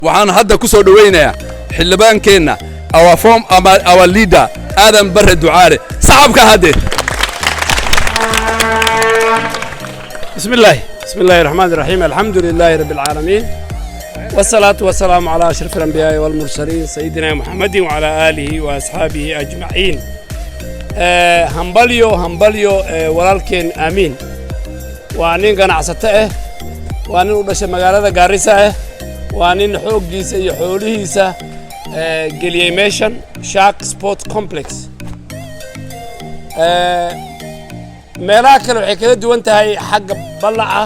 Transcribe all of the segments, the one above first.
Waxaan hadda ku soo dhowaynayaa xildhibaankeenna, our form ama our leader, Aadan Barre Ducaale. Sacabka hadde. بسم الله، بسم الله الرحمن الرحيم، الحمد لله رب العالمين، والصلاة والسلام على أشرف الأنبياء والمرسلين، سيدنا محمد وعلى آله وأصحابه أجمعين. Hambalyo, hambalyo, walaalkeen Aamiin. Waa nin ganacsato ah, waa nin u dhashay magaalada Gaarisa ah, waa nin xooggiisa iyo xoolihiisa geliyey meeshan Shark Sport Complex. Meelaha kale waxay kaga duwan tahay xagga ballaca.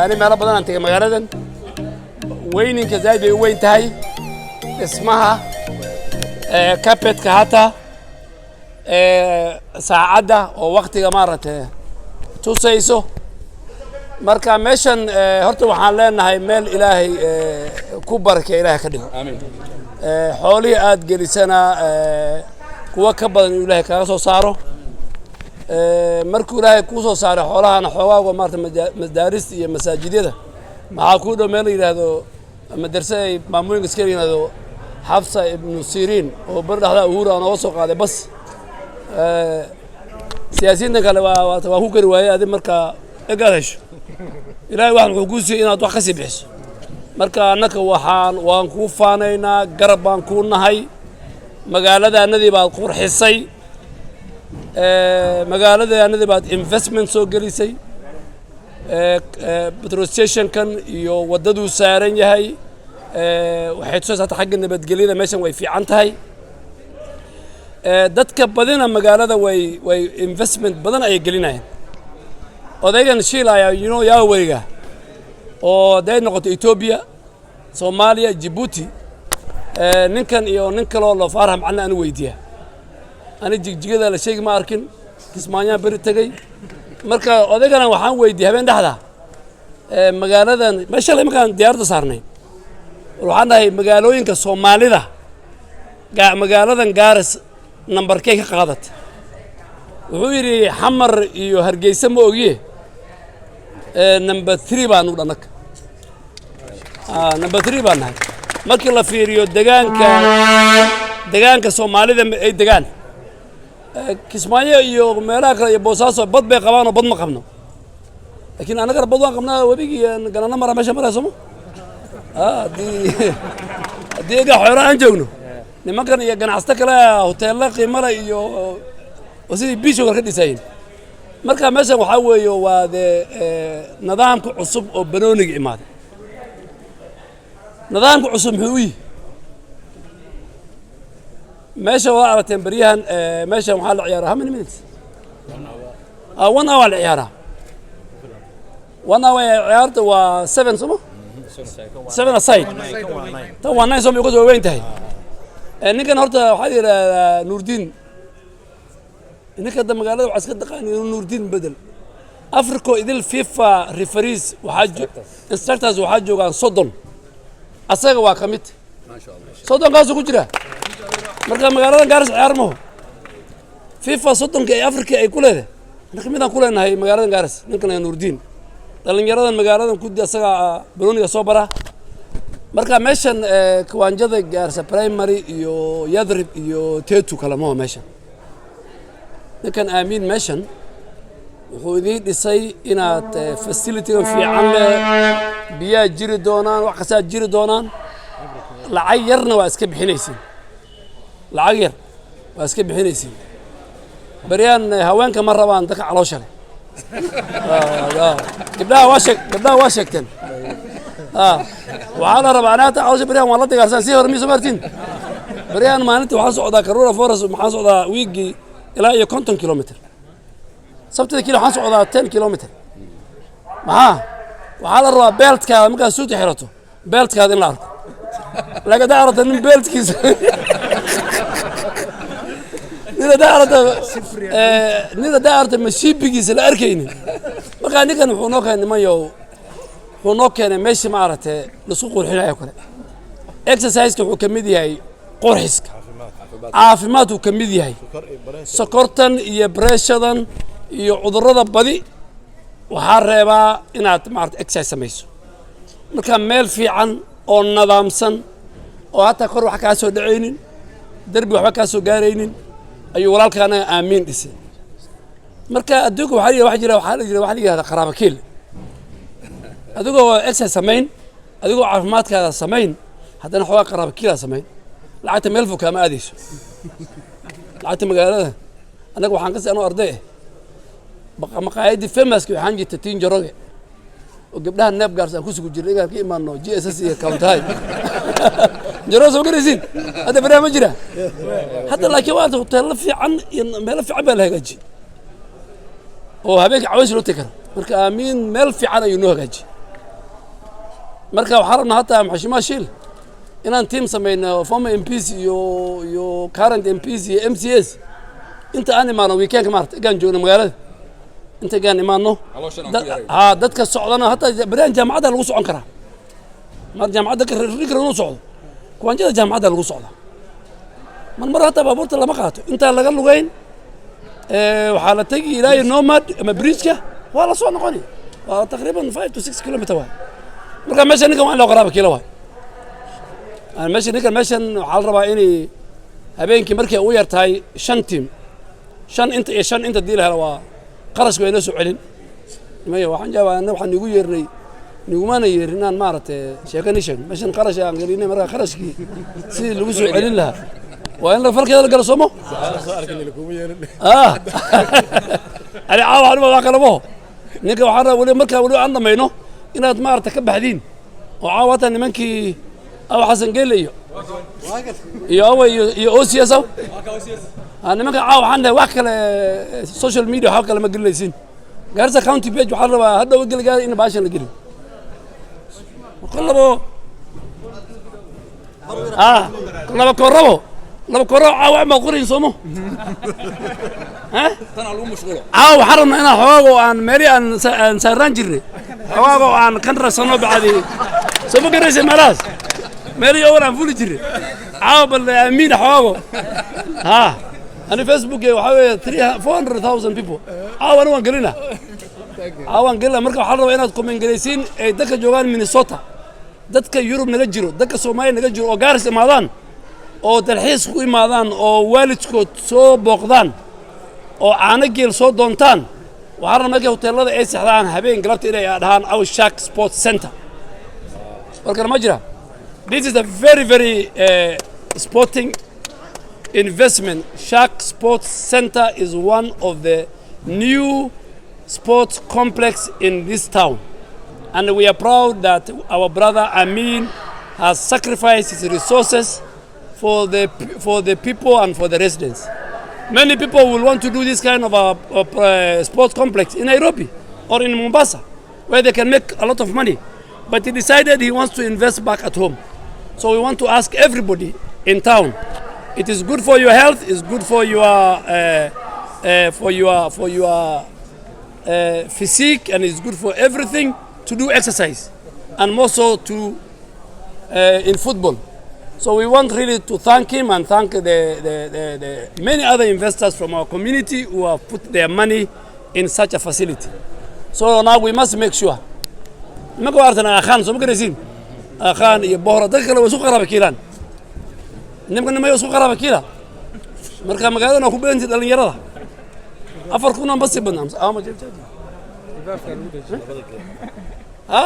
Ani meelo badan aan tegay magaaladan, weyninka zaaid bay u weyn tahay, dhismaha, carpetka, hataa saacadda oo waktiga maaragtay tusayso. Marka meeshan horta waxaan leenahay meel Ilaahay ku barakeeya Ilaahay ka dhigo. Xoolihii aad gelisana kuwa ka badan inuu Ilaahay kaga soo saaro. Markuu Ilaahay kuu soo saaray xoolahana, xoogaaga maarata madaarista iyo masaajidyada maxaa kuu dhow meel la yidhaahdo madarse ay maamooyinka iska yidhaahdo Xafsa Ibnu Siriin oo bar dhexdaa Uhuru aan nooga soo qaaday bas. Siyaasiyiintan kale waa ku kari waayey. Adi marka egaad hesho, Ilaahay waxan wuxuu kuu siiyey inaad wax ka sii bixiso. Marka annaka waan kuu faanaynaa, garab baan kuu nahay. Magaaladaanadii baad qurxisay, magaaladaanadii baad investment soo gelisay. Petrol stationkan iyo waddaduu saaran yahay waxay tusaysaa hata xagga nabadgelyada meeshan way fiican tahay. Dadka badina magaalada way investment badan ayay gelinayaan. Odaygan Shiil ayaa yaa weriga oo hadday noqoto Etoobiya, Soomaaliya, Jibuuti, ninkan iyo nin kaloo loo Faarax Macalin anu weydiiya. Ani Jigjigada la sheegi ma arkin, Kismaanyaan beri tegey. Marka odaygana waxaan weydiiyey habeen dhexda magaaladan ma shalay markaan diyaaradda saarnay, waxaan dhahay magaalooyinka Soomaalida magaaladan Gaaris nambarkay ka qaadata? Wuxuu yidhi Xamar iyo Hargeysa ma ogiye, number 3 baanu dhannaka, number 3 baan nahay markii la fiiriyo degaanka Soomaalida ay degaan. Kismaayo iyo meelaha kale iyo Boosaaso bad bay qabaan oo bad ma qabno, laakiin annagana bad waan qabnaa. Webigii ganana mara meesha maraya sooma? Haddii egaa xoolo aan joogno, nimankan iyo ganacsato kale hoteella qiimale iyo oo sidii biisho kale ka dhisayin. Marka meeshan waxaa weeye waa dee nidaamka cusub oo banooniga imaaday. Nidaamka cusub muxuu u yihi? Meesha waa aragteen beryahan, meeshan waxaa la ciyaaraa how many minutes? One hour la ciyaaraa. One hour ciyaarta waa 7 soma? 7 aside, tan waa 9 soma? Because waa weyn tahay. Ninkan horta waxaa la yidhahdaa Nuurdiin. Ninka hadda magaalada waxaa iska taqaani inuu Nuurdiin bedel Africa idil FIFA referees waxaa instructors waxaa joogaan 30, asaga waa ka mid, 30-kaasuu ku jira. Marka magaaladan Gaaris ciyaar maho FIFA 30-ka ee Africa ay ku leedahay, annaka midaan ku leenahay magaaladan Gaaris. Ninkan ayaa Nuurdiin dhalinyaradan magaaladan kudi asaga banooniga soo bara. Marka meeshan kiwanjada Gaarisa Primary iyo Yadrib iyo Tetu kale maho. Meeshan ninkan Aamiin meeshan wuxuu idiin dhisay inaad facilitygan fiican leh, biyaa jiri doonaan, wax kastaa jiri doonaan. Lacag yarna waa iska bixinaysiin, lacag yar waa iska bixinaysiin. Baryaan haweenka ma rabaan dadka caloosha leh. Gabdhaha waa sheeg, gabdhaha waa sheegteen. Waxaa la rabaa anaata caloosha baryaan waan la dagaalsan sii hore miso martin. Baryaan maalintii waxaan socdaa Karura Forest, maxaan socdaa wiigii ilaa iyo 50 kilometer. Sabtida kilo waxaan socdaa 10 kilometer. Maxaa waxaa la rabaa beltkaada markaad suuti xirato, beltkaada in la arko. Laakiin haddaa aragto nin beltkiisa nin haddaa aragto nin haddaa aragto mashiibigiisa la arkaynin. Markaa ninkan wuxuu noo keenay, nimanyow, wuxuu noo keenay meeshii maaragtay laisku qurxinayo kale. Exerciseka wuxuu ka mid yahay qurxiska, caafimaadku ka mid yahay. Sokortan iyo breshadan iyo cudurrada badi waxaa reebaa inaad maarata exercise samayso. Marka meel fiican Oo nadaamsan oo hataa kor wax kaa soo dhacaynin, derbi waxba kaa soo gaaraynin ayuu walaalka anaga Aamiin dhisay. Marka adduunka waxaa waxa jira waxaa la jira waxaa la yihahda qaraaba kiil. Adigoo exercise samayn, adigoo caafimaadkaada samayn, haddana xoogaa qaraaba kiilaa samayn, lacagta meel fog kaama aadayso. Lacagta magaalada annaga waxaan kasi anoo arday ah, maqaayadii famouska waxaan jirta Tinjaroge oo gabdhaha neeb gaars aan ku sugu jirnay inaan ka imaano GSS iyo County High. Njoroge soo garaysiin hadda beriyaa ma jira hadda, laakiin waa hoteello fiican iyo meelo fiican baa la hagaajiyey oo habeenka caways loo tegi karo. Marka Aamiin meel fiican ayuu noo hagaajiyey. Marka waxaan rabnaa hataa Mheshimiwa Shiil inaan team samayno, former MPs iyo current MPs iyo MCAs, inta aan imaano weekendka, maarata egaan joogno magaalada, inta egaan imaano ha dadka socdana. Hataa beryahan jaamacadda lagu socon karaa mar jaamacadda ninka inuu socdo kuwaanjada jaamacadda lagu socdaa mar mar. Hataa baabuurta lama qaato, intaan laga lugayn waxaa la tegi ilaa iyo Nomad ama bridgeka, waa la soo noqoni, waa taqriiban 5 to 6 kilometer waay. Marka meesha ninkan waa in loo qaraaba kiilo waay. Meesha ninkan meeshan waxaa la rabaa inay habeenkii markay ugu yar tahay shan team, shan inta iyo shan inta dii la helo, waa qarashka waa inoo soo celin. Maya, waxaan jaabaa anna waxaan igu yeernay, nigumana yeerin inaan maaragtay sheeko ni sheegno. Meeshan qarash aan gelinay, marka qarashkii sidii lagu soo celin lahaa waa in la falkeeda la galo, soomo ah ani caawa anuma wax kale maho. Ninka waxaan rabaa weli markaa weli aan dhamayno inaad maaragta ka baxdiin oo caawa hataa nimankii aw Xasan Geele iyo awa iyo OCS aw nimanka caawa waxaan dhahay wax kale social media waxba kale ma gelinaysiin. Garissa County page waxaan rabaa hadhow geli gaari in baashan la gelin labo laba korabo, laba korabo caawa maad qorayn, soomo? Caawa waxaan rabnaa inaan xoogago aan meelihii aan saaraan jirnay xoogago aan kan rasano bacdi, soo ma garaysa? Meelahaas meelihii awal aan fuli jirnay caawa bal Aamiina xoogago ha. Ani Facebook waxaa weeye 300,000 400,000 people. Caawa ani waan gelina, caawa waan gelina. Marka waxaa la rabaa inaad comment garaysiin ay dadka joogaan Minnesota, dadka Yurub naga jiro, dadka Soomaaliya naga jiro oo Gaaris imaadaan oo dalxiis ku imaadaan oo waalidkood soo booqdaan oo caano geel soo doontaan. Waxaan rabnaa markay hoteelada ay sexdaan habeen galabta inay dhahaan our Shark Sports Center. Warkana ma jira. This is a very very sporting investment. Shark Sports Center is one of the new sports complex in this town, and we are proud that our brother Amin has sacrificed his resources for the people and for the residents. Many people will want to do this kind of a sports complex in Nairobi or in Mombasa, where they can make a lot of money. But he decided he wants to invest back at home. So we want to ask everybody in town. It is good for your health. It's good for your physique, and it's good for everything to do exercise, and more so to in football. So we want really to thank him and thank the many other investors from our community who have put their money in such a facility. So now we must make sure. Nimanka waa aragtaan Akhaan, soo ma garaysiin? Akhaan iyo Bohra dadka kale way isku qaraaba kiilaan. Nimanka nimayo isku qaraaba kiila. Marka magaaladan waa ku badantii dhalinyarada. 4,000 aan basi badnaa. Ama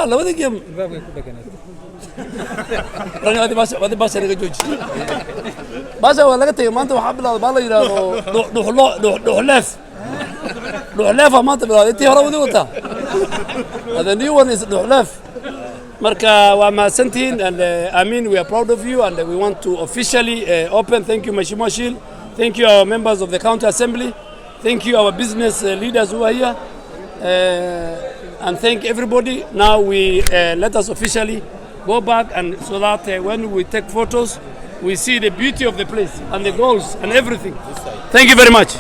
labada game. Adi baasha naga jooji. Baasha waa laga tegay. Maanta waxaa bilowday baa la yidhaahdo dhuxlo dhuxleef, dhuxleefa maanta bilowday. Intii hore wadi wataa. The new one is dhuxleef. Marka waa mahadsantihiin and Amin, we are proud of you and we want to officially open. Thank you, Mheshimiwa Shil. Thank you, our members of the county assembly. Thank you, our business leaders who are here, and thank everybody. Now we let us officially go back and so that when we take photos, we see the beauty of the place and the goals and everything. Thank you very much.